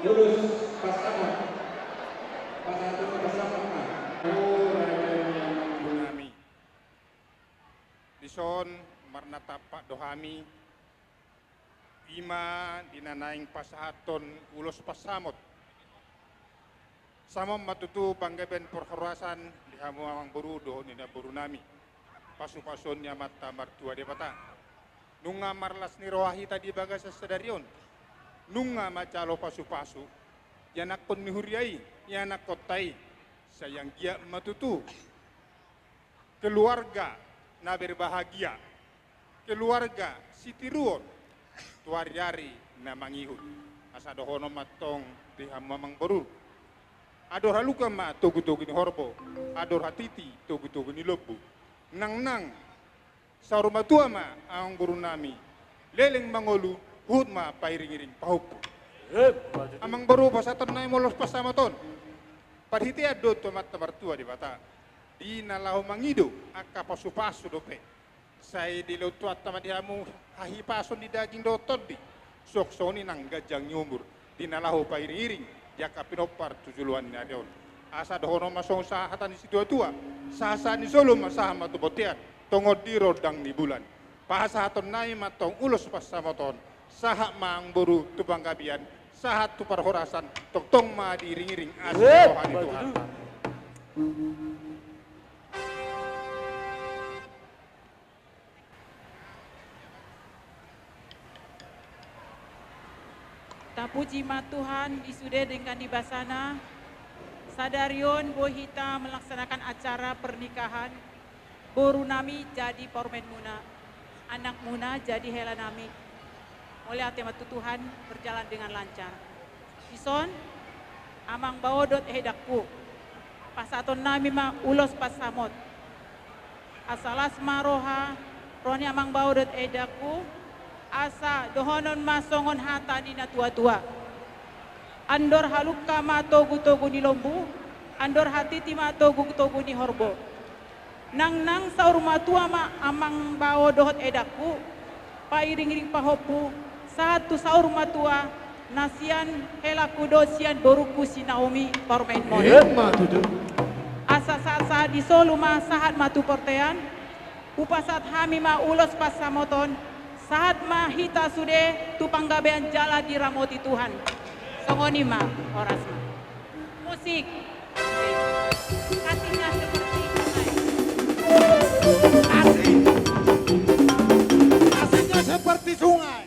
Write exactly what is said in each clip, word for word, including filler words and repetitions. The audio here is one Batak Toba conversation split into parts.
Ulos pasamot. Pasahaton pasamot ma. O raja ni amangborunami. Dison marnatampak do hami, i ma di na naeng pasahathon ulos pansamot. Samot ma tutu panggabean parhorasan di hamu amangboru dohot ninna borunami, pasupasuon ni Amanta Martua Debata. Nunga marlas ni roha hita di bagasan sadari on. Nunga manjalo pasupasu ianakhon ni huria i, ianakhonta i. Sai anggiat ma tutu keluarga na berbahagia, keluarga sitiruon tu ariari na mangihut. Asa dohonon ma antong di hamu amangboru: Andor halumpang ma togutogu ni horbo, andor hatiti togutogu ni lombu. Nangnang saur matua ma amangborunami, leleng mangolu, huhut ma pairingiring pahompu. Amangboru, pasahatonnami ma ulos pansamot on. Parhitean do tu Amanta Martua Debata, di na laho mangido angka pasupasu dope. Sai dilehon Tuhanta ma di hamu hahipason ni daging dohot tondi, suang songon i nang ganjang ni umur, di na laho pairingiring di angka pinompar tu joloan ni ari on. Asa dohonon ma songon sahat-sahat ni situatua: Sahatsahat ni solu ma sahat ma tu bontean, tongon di rondang ni bulan. Pasahatonnami ma antong ulos pansamot on. Sahat ma amangboru tu panggabean, sahat tu parhorasan, tongtong ma diiringiring asi ni roha ni Tuhanta. Tapuji ma Tuhan di sude denggan ni basana. Sadari on boi hita melaksanakan acara pernikahan borunami jadi parumaenmuna, anakmuna jadi helanami. Mauliate ma tu Tuhan, berjalan dengan lancar. Dison, amang bao dohot eda dangku, pasahatonnami ma ulos pansamot. Asa las ma roha, roha ni amang bao dohot eda dangku, asa dohonon ma songon hata ni na tuatua: Andor halumpang ma togutogu ni lombu, andor hatiti ma togutogu ni horbo. Nangnang saur matua ma amang bao dohot eda dangku, pairingiring pahompu, sahat tu saur matua, na sian helangku dohot sian borungku si Naomi parumaenmon. Emma tutu. Asa sahatsahat ni solu ma sahat ma tu bontean. Hupasahat hami ma ulos pansamot on. Sahat ma hita sude tu panggabean jala diramoti Tuhan. Songon i ma, horas ma. Musik. Kasihnya seperti sungai. Asik. Asiknya seperti sungai.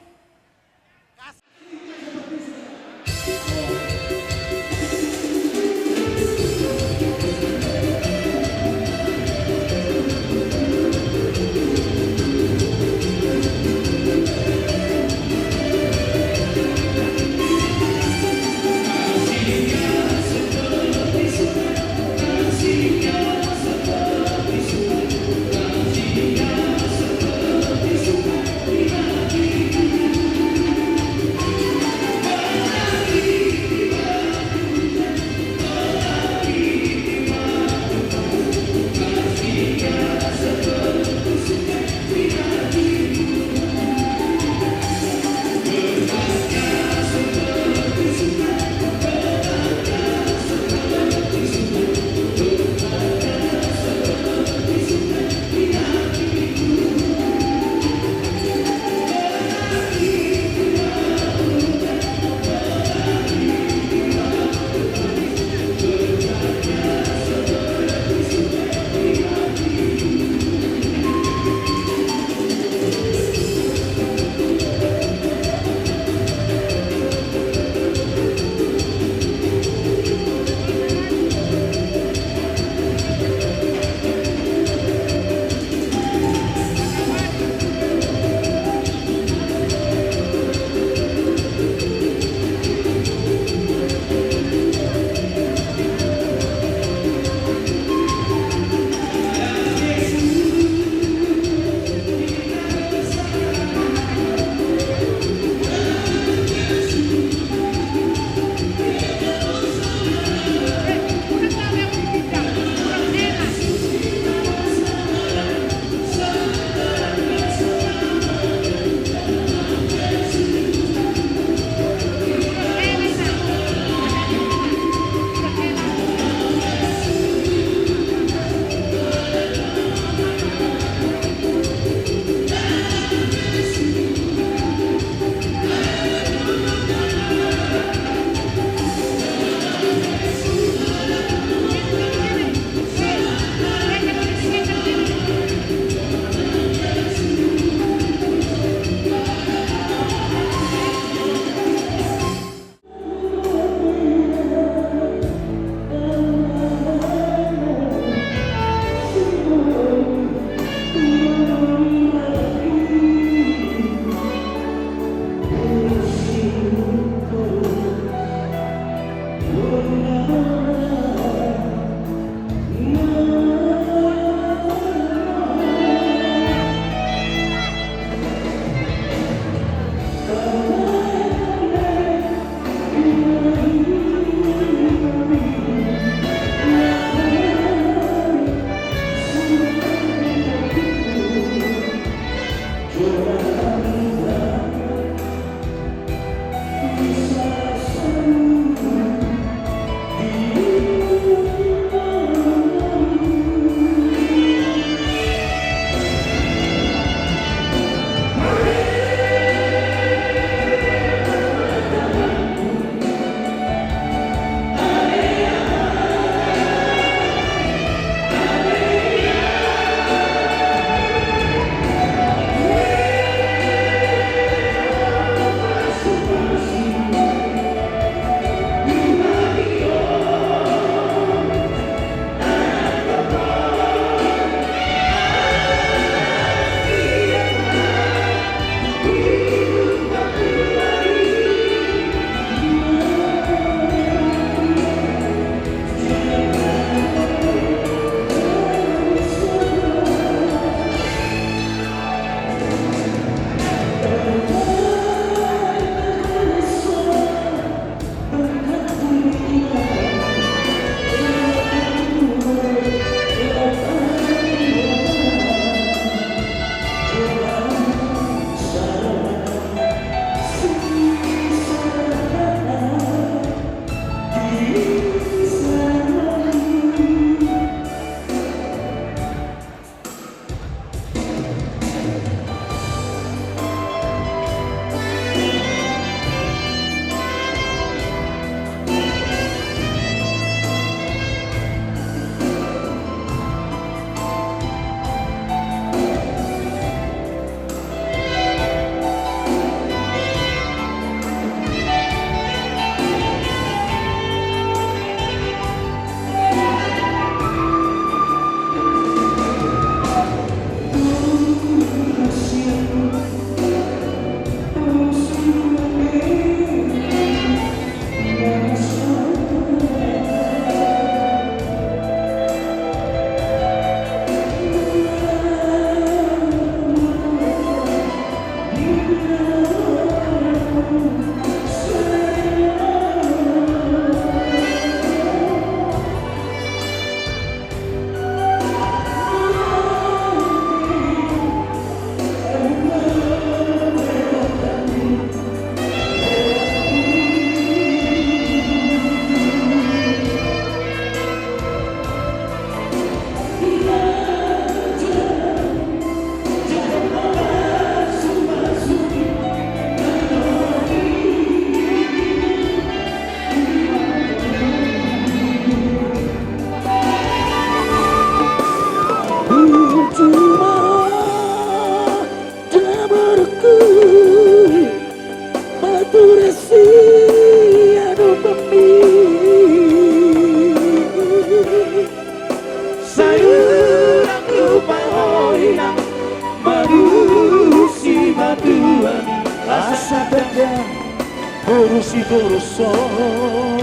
Boru Sitorus on.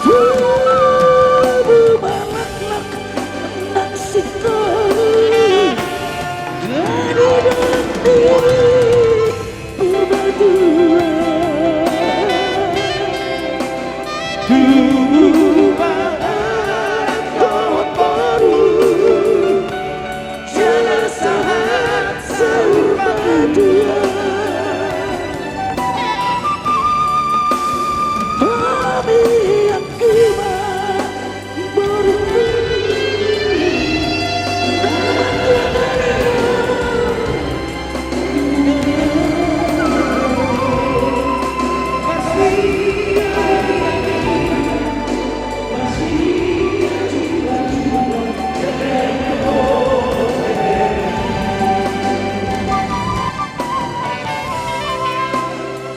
Tubu ma laklak nang singkoru. Gari dalam diri Purbatua. Tubu ma angka boru. Jala sahat saur matua. Hami anggi ma boru.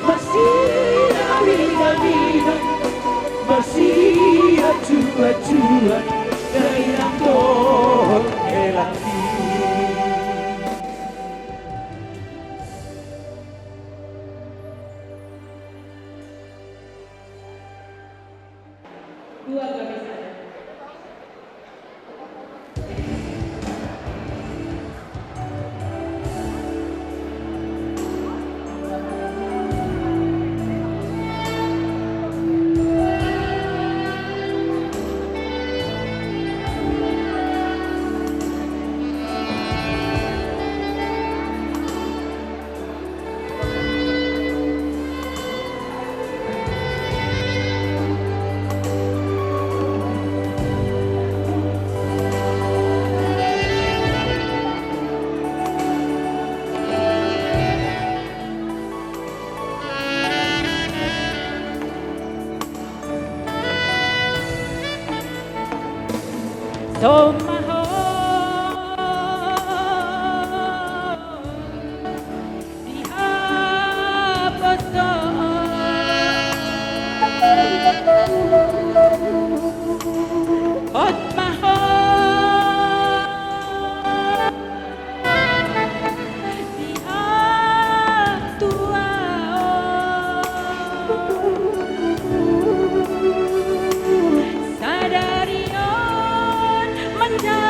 Marsiaminaminan, marsiajuajuan, dainang dohot helangki. Somaho di haposo. Hot ma ho di hatuaon. Sadari on manjalo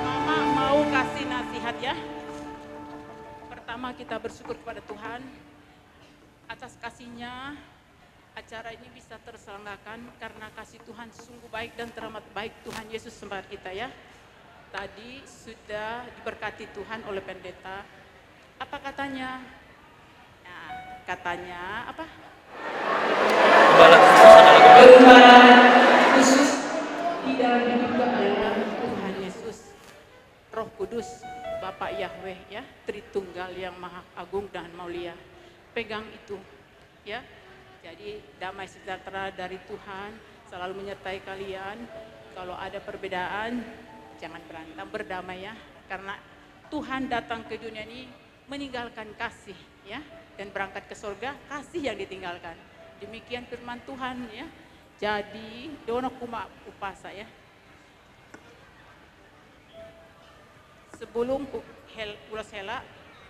Mama mau kasih nasihat, ya. Pertama, kita bersyukur kepada Tuhan atas kasih-Nya. Acara ini bisa terselenggarakan karena kasih Tuhan, sungguh baik dan teramat baik Tuhan Yesus sempat kita, ya. Tadi sudah diberkati Tuhan oleh pendeta. Apa katanya? Nah, katanya apa? Gembala khusus adalah gembala. Gembala khusus di dalam hidup adalah Tuhan Yesus. Roh Kudus, Bapa Yahweh, ya, Tritunggal yang Maha Agung dan Mulia. Pegang itu, ya. Jadi, damai sejahtera dari Tuhan selalu menyertai kalian. Kalau ada perbedaan, jangan berantem, berdamai, ya. Karena Tuhan datang ke dunia ini meninggalkan kasih, ya, dan berangkat ke surga, kasih yang ditinggalkan. Demikian firman Tuhan, ya. Jadi, dohononku ma umpasa, ya. Sebelum ku-, hel-, ulos hela,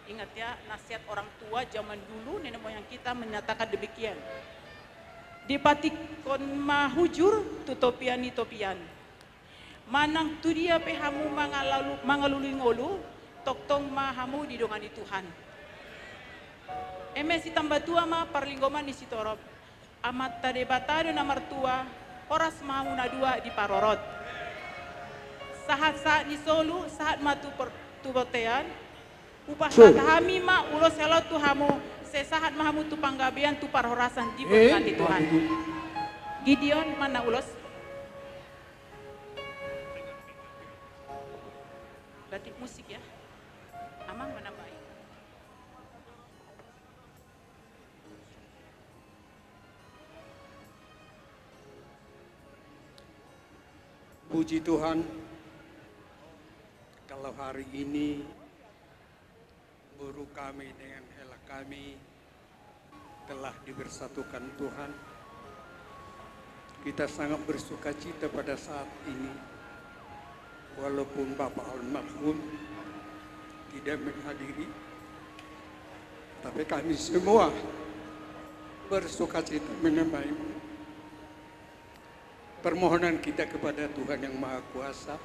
ingat ya, nasihat orang tua zaman dulu, nenek moyang kita menyatakan demikian. Dipatikkon ma hujur tu topian ni topian. Manang tu dia pe hamu mangalalu-, mangalului ngolu, tongtong ma hamu didongani Tuhan. Eme sitambatua ma parlinggoman ni sitorop. Amanta Debata do na martua, horas ma hamu na dua diparorot. Sahat-sahat ni solu, sahat ma tu per-, tu bontean. Hupasahat hami ma ulos hela tu hamu, sai sahat ma hamu tu panggabean, tu parhorasan diberkati Tuhan. Gideon, mana ulos? Berarti musik, ya. Amang menambahi. Puji Tuhan, kalau hari ini boru kami dengan hela kami telah dipersatukan Tuhan. Kita sangat bersukacita pada saat ini. Walaupun Bapak almarhum tidak menghadiri, tapi kami semua bersukacita menemani. Permohonan kita kepada Tuhan Yang Maha Kuasa,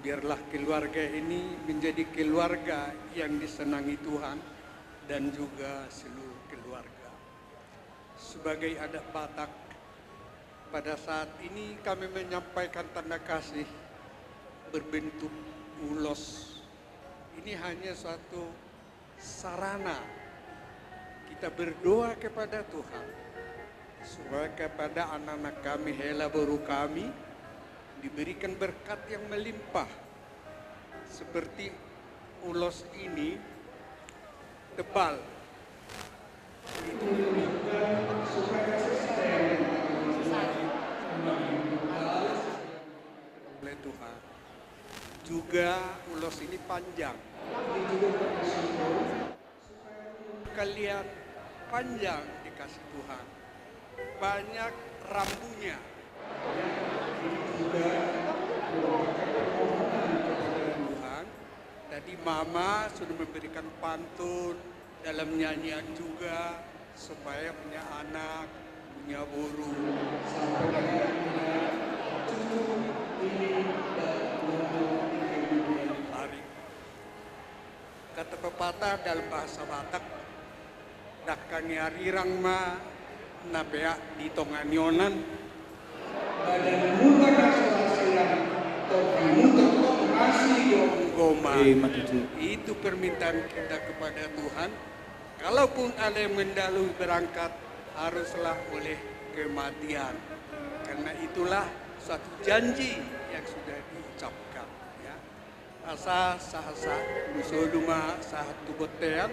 biarlah keluarga ini menjadi keluarga yang disenangi Tuhan dan juga seluruh keluarga. Sebagai adat Batak, pada saat ini kami menyampaikan tanda kasih berbentuk ulos. Ini hanya suatu sarana kita berdoa kepada Tuhan, supaya kepada anak-anak kami, hela boru kami, diberikan berkat yang melimpah. Seperti ulos ini tebal. Itu menunjukkan supaya kasih sayang oleh Tuhan. Juga ulos ini panjang. Kalian panjang dikasih Tuhan. Banyak rambunya. Tuhan, tadi Mama sudah memberikan pantun dalam nyanyian juga. Supaya punya anak, punya boru, sampai dengan punya cucu ini dan menantu di kemudian hari. Kata pepatah dalam bahasa Batak, dangka ni arirang ma na peak di tonga ni onan. Badan mutak asuh asiran, topi mutak tong asi gomgoman. Eh, matutu. Itu permintaan kita kepada Tuhan. Kalaupun ada yang mendahului berangkat, haruslah oleh kematian. Karena itulah suatu janji yang sudah diucapkan, ya. Asa sahat-sahat, muse ma sahat tu bontean.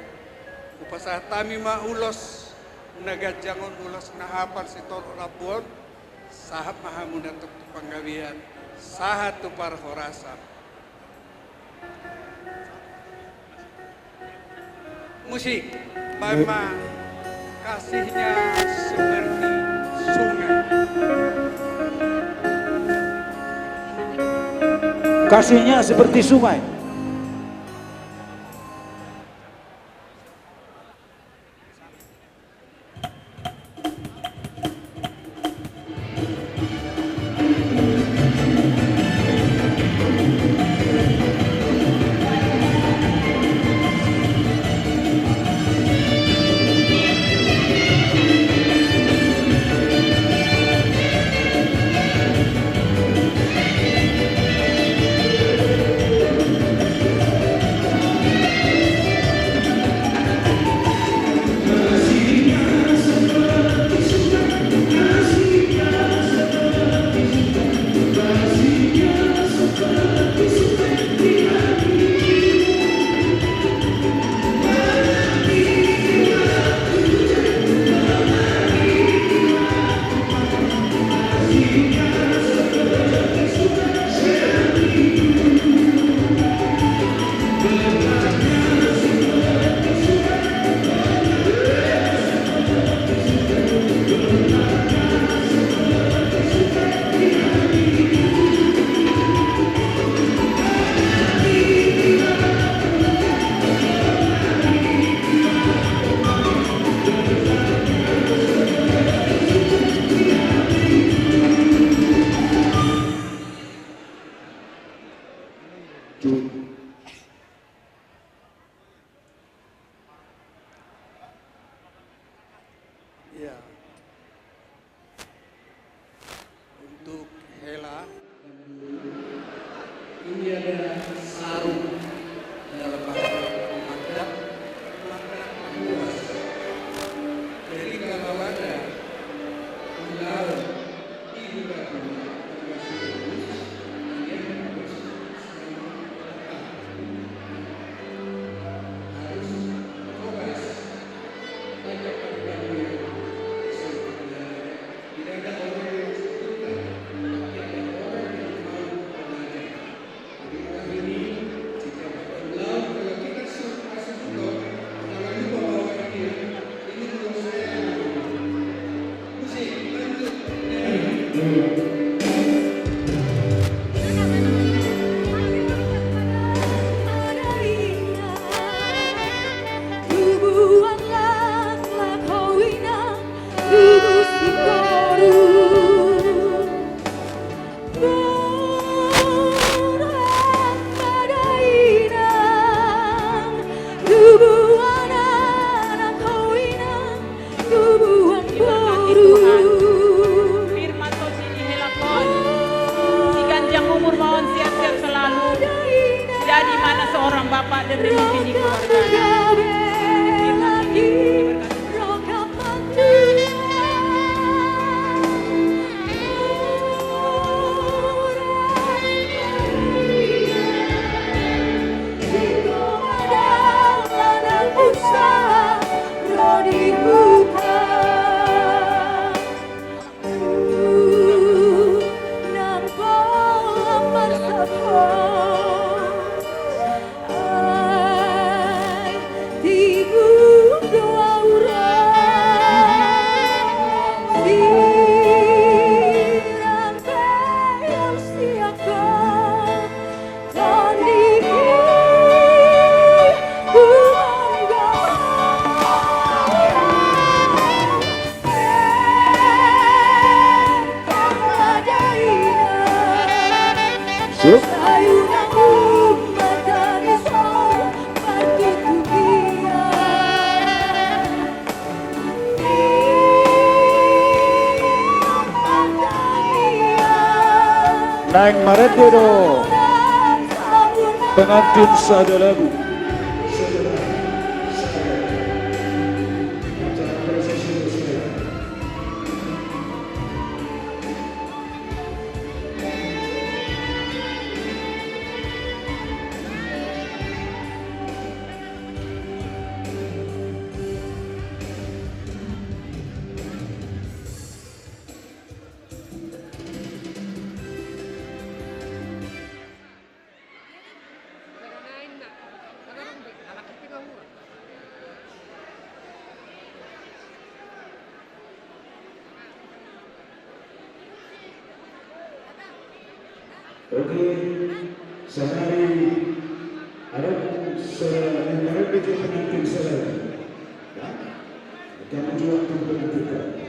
Hupasahat hami ma ulos na ganjang on, ulos na hapal sitorop rambu on. Sahat ma hamu na tuk tu panggabean, sahat tu parhorasan. Musik, baen ma. Kasihnya seperti sungai. Kasihnya seperti sungai. Ya. Untuk hela, ini ada sarung dalam bahasa adat, maka luas. Jadi kalau ada ulaon di buka rumah, termasuk bagus, dia harus selalu tepat. Harus tegas. Tuhan, firman-Mu di hela on. Siganjang umur ma on, sehat-sehat selalu. Jadi ma na seorang bapak dan pemimpin di keluargana. Firman-Mu diberkati. Naeng marende do pengantin sada lagu. Oke, sahali adong sada na marende jo pengantin sada. Ya, kamu juga tu pengantin kau.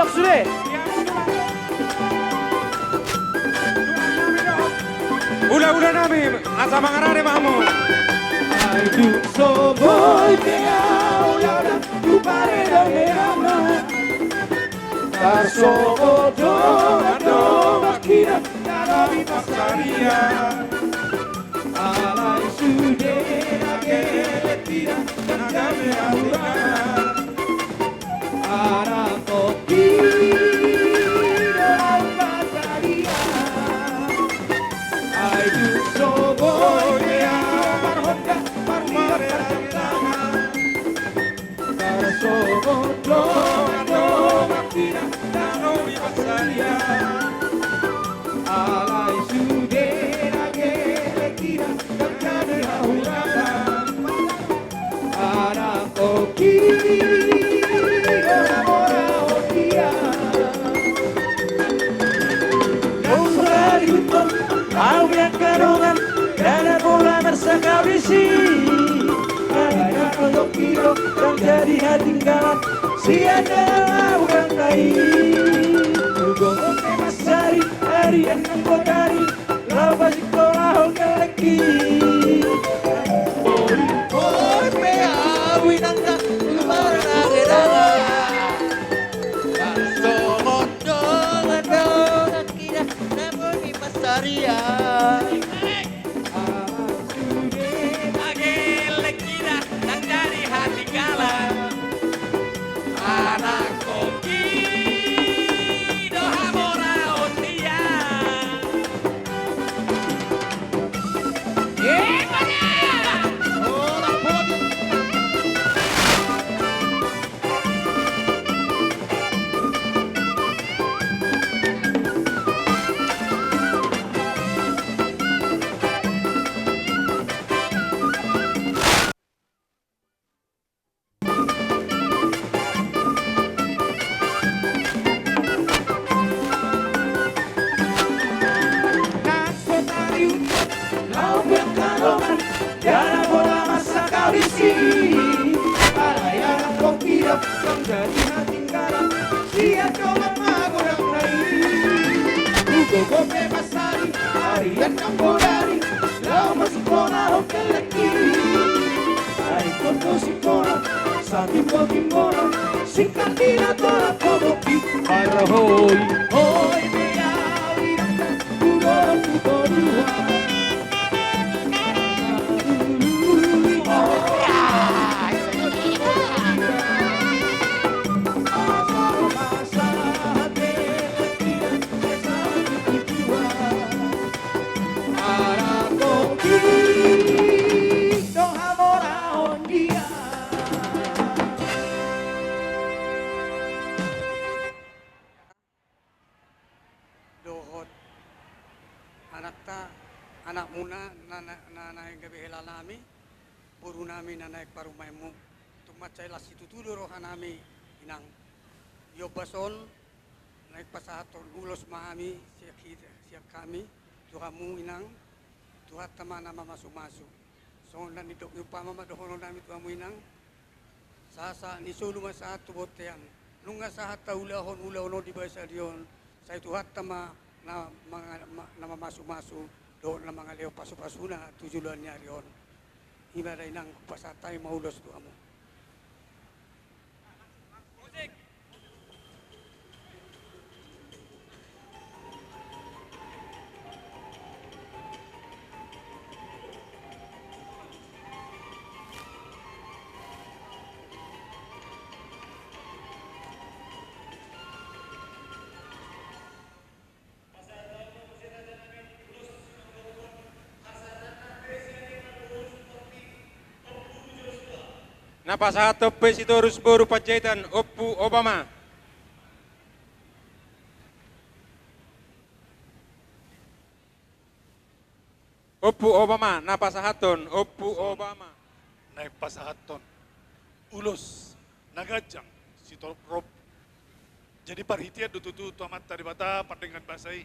Sude. Hulahula nami, asa mangarade ma hamu. Ai dung so boi pe au laonan tu paredam-edaman, tarsongon dongan-dongan hita na lobi pansarian. Alai sude age lekkida, ndang gabe hahuraman. Anak tondi do au pansarian. Ai dung so boi pe au marhonda, marhonda parjalanan. Tarsongon dongan-dongan hita na lobi pansarian. Alai sude age lekkida, ndang gabe hahuraman. Anak tondi do na mora hondia. Ndang so tarihuthon au angka dongan, ndada pola marsangkap disi. Ai angka tondi do ndang jadi hatinggalan sian dalan au angka i. Gogo pe mansari arian nang godari, laho pasingkolahon gellengki. Boi pe au inang da, tu paredam-edaman, tarsongon dongan-dongan hita na lobi pansarian. Age lekkida, ndang jadi hatinggalan. Anak tondi do na mora hondia. Ndang so tarihuthon au angka dongan, ndada pola marsangkap disi. Alai anak tondi do ndang jadi hatinggalan sian dongan magodangna i. Gogo pe mansari arian nang godari, laho pasingkolahon gellengki. Ai tong do singkola, satimbo-timboan, singkat di na tolap hobokki. Marhoi-hoi pe au inang da, tu dongan tu toruan. Dohot anakta, anakmuna na, na, na naeng gabe helanami, borunami na naeng parumaenmu. Tung mansai las situtu do rohanami, inang. Di ombas on naeng pasahathon ulos ma hami sian hita, sian hami tu hamu, inang. Tuhanta ma na mamasumasu. Songon na nidok ni umpama ma dohononnami tu hamu, inang. Sahat-sahat ni solu ma sahat tu bontean. Nunga sahat taulahon ulaon on di bagasan ari on, sai Tuhanta ma na manga-, ma-, na mamasumasu dohot na mangalehon pasupasuna tu joloan ni ari on. I ma da, inang, hupasahat hami ma ulos tu hamu. Na pasahathon pe Sitorus boru Panjaitan, Ompu Obama. Ompu Obama, na pasahathon, Ompu Obama. Naeng pasahathon ulos na ganjang sitorop rompu. Jadi parhitean do tutu tu Amanta Debata pardenggan basa i,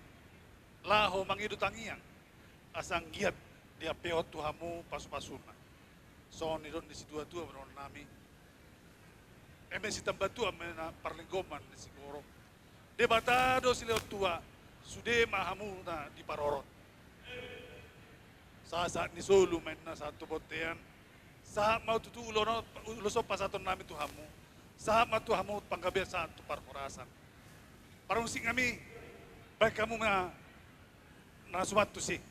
laho mangido tangiang, asa anggiat diampehon tu hamu pasupasuna. Songon nidok ni situatua ma dohononnami: Eme sitambatua ma na parlinggoman ni sigoro, Debata do silehon tua, sude ma hamu na diparorot. Sahat-sahat ni solu ma inna sahat tu bontean. Sahat ma tutu ulos on pasahatonnami tu hamu. Sahat ma tu hamu panggabean, sahat tu parhorasan. Parmusik nami, baen hamu ma na suman tusi.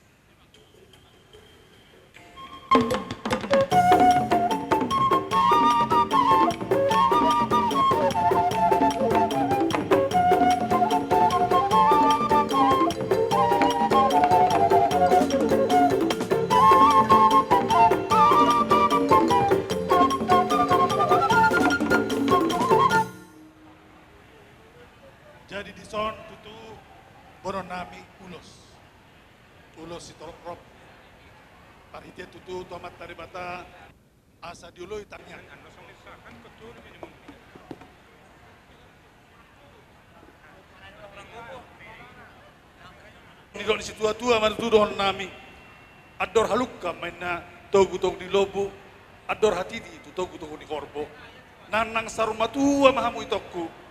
Jadi dison tutu boanonnami ulos. Ulos sitorop rap. Parhitean tutu tu Amanta Debata asa dioloi tangiang. Didok ni situa-tua ma tutu dohononnami. Andor halungka ma inna togu-togu ni lombu, andor hatiti tu togu-togu ni horbo. Nang, nang saur matua ma hamu itongku.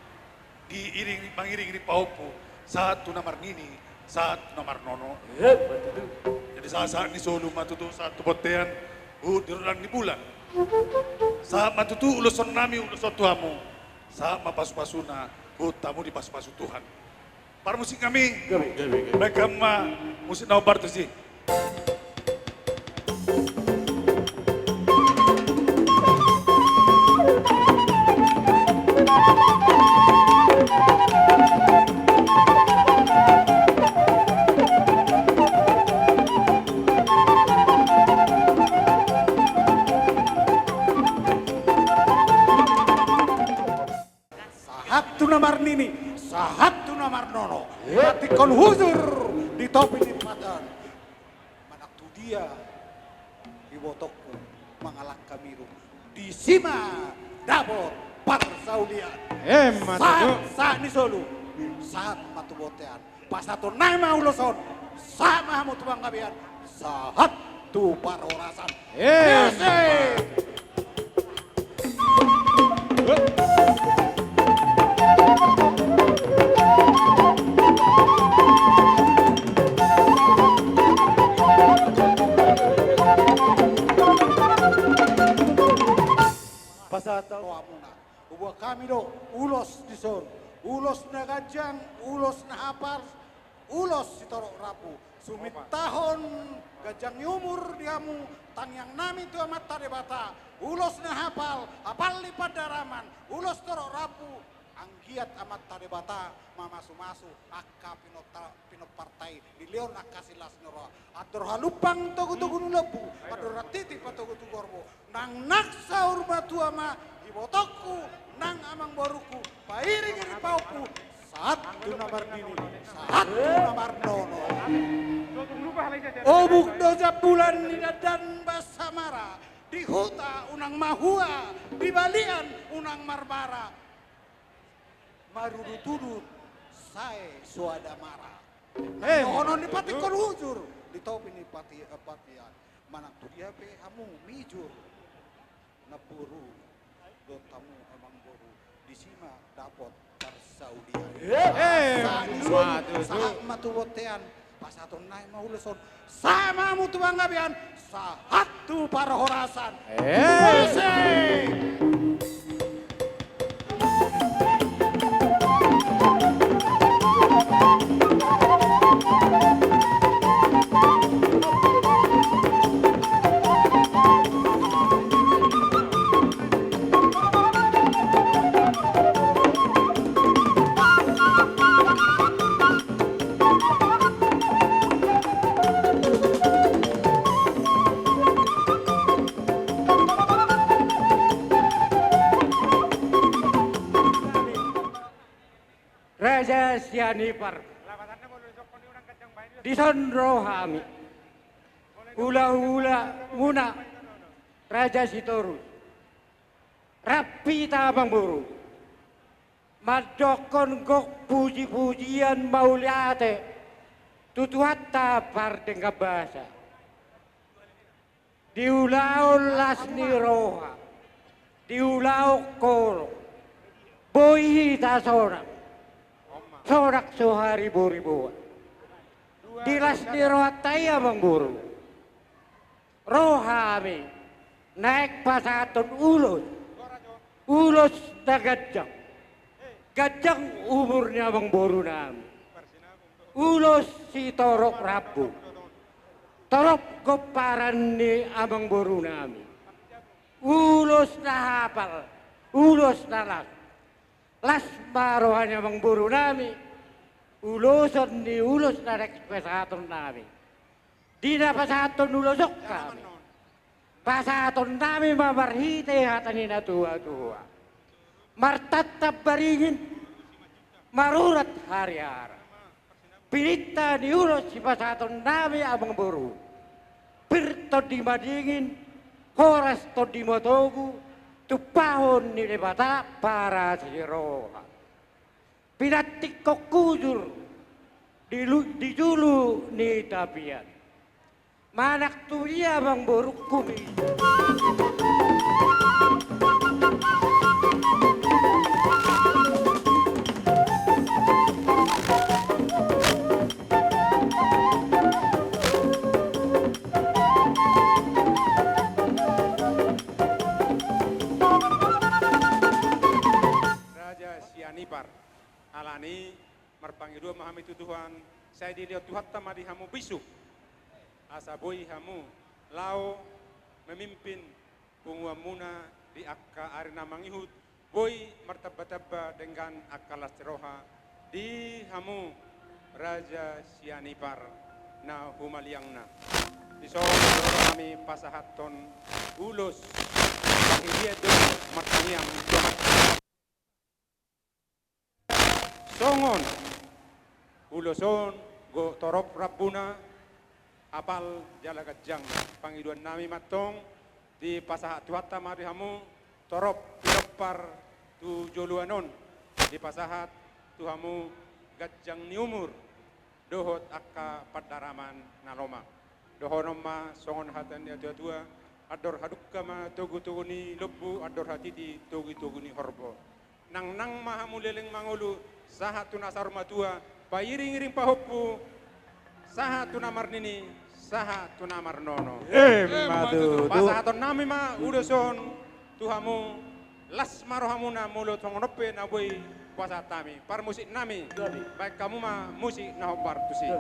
Diiring, mangiring-iring pahompu, sahat tu na marnini, sahat tu na marnono. Jadi sahat-sahat ni solu ma tutu, sahat tu bontean, huhut di rondang ni bulan. Sahat ma tutu ulosonnami, ulos on tu hamu. Sahat ma pasu-pasuna, huhut hamu dipasu-pasu Tuhan. Parmusik nami, baen hamu ma musik na hombar tusi. Sahat tu na marnini, sahat tu na marnono. Patik hujur di topi ni pati on. Manang tu dia ibotongku mangalangka mirung, disi ma dapot parsaulian. Emma tutu. Sahat, sahat ni solu, sahat ma tu bontean. Pasahatonnami ma ulos on, sahat ma hamu tu panggabean, sahat tu parhorasan. Emma. Ese. Pasahat rohamuna. Huboan hami do ulos dison, ulos na ganjang, ulos na hapal, ulos sitorop rambu. Sumintahon ganjang ni umur di hamu, tangiangnami tu Amanta Debata, ulos na hapal, hapal ni pandaraman, ulos torop rambu. Anggiat Amanta Debata mamasu-masu angka pinota-, pinomparta i, dilehon angka silas ni roha. Andor halumpang togu-togu ni lombu, andor hatiti patogu-togu horbo. Nang, nang saur matua ma ibotongku, nang amangborungku, pairing-iring pahompu, sahat tu na marnini, sahat tu na marnono. Obuk do jambulan ni dandan basa mara, di huta unang mahua, di balian unang marmara. Marudut-udut sae soada mara. Eh, dohonon ni patik hujur di topi ni pati-, eh, pati on. Manang tu dia pe hamu mijur, namboru dohot hamu amangboru, disi ma dapot parsaulian. Eh, sahat ma tu bontean, pasahatonnami ma ulos on, sahat ma hamu tu panggabean, sahat tu parhorasan. Eh. Musik. Raja Sianipar, dison ro hami, hula-hulamuna Raja Sitorus, rap hita amangboru, mandokkon gok puji-pujian mauliate tu Tuhanta pardenggan basa. Di ulaon las ni roha, di ulaon holong, boi hita sonang. Sonang so hariboriboan. Di las ni rohanta i, amangboru, ro hami naeng pasahathon ulos. Ulos na ganjang. Ganjang umur ni amangborunami. Ulos sitorop rambu. Torop gomparan ni amangborunami. Ulos na hapal. Ulos na las. Las ma roha ni amangborunami. Uloson ni ulos na naeng pasahatonnami. Di na pasahathon ulos on hami, pasahatonnami ma marhite hata ni natuatua: Martantang baringin, marurat hariara. Pinta ni ulos sipasahatonnami, amangboru: Pir tondi madingin, horas tondi matogu, tumpahon ni Debata parasi roha. Pinantikhon hujur di lu-, di julu ni tapian. Manang tu dia, amangborungku, mi. Raja Sianipar. Alani, marpangidoan ma hami tu Tuhan, sai dilehon Tuhanta ma di hamu bisuk, asa boi hamu laho memimpin punguanmuna di angka ari na mangihut, boi martambatamba denggan angka las ni roha di hamu Raja Sianipar na humaliangna. Dison hami pasahathon ulos, panghibian dohot martangiang. Songon ulos on, gok torop rambuna, hapal jala ganjang. Pangidoannami ma antong, dipasahat Tuhanta ma di hamu torop pinompar tu joloan on, dipasahat tu hamu ganjang ni umur dohot angka pandaraman na lomak. Dohonon ma songon hata ni natuatua: Andor hadungka ma togutogu ni lombu, andor hatiti togutogu ni horbo. Nangnang ma hamu leleng mangolu, sahat tu na saur matua, pairingiring pahompu, sahat tu na marnini, sahat tu na marnono. Emma tutu. Pasahatonnami ma ulos on tu hamu, las ma rohamuna molo songon on pe na boi pasahat hami. Parmusiknami, baen hamu ma musik na hombar tusi.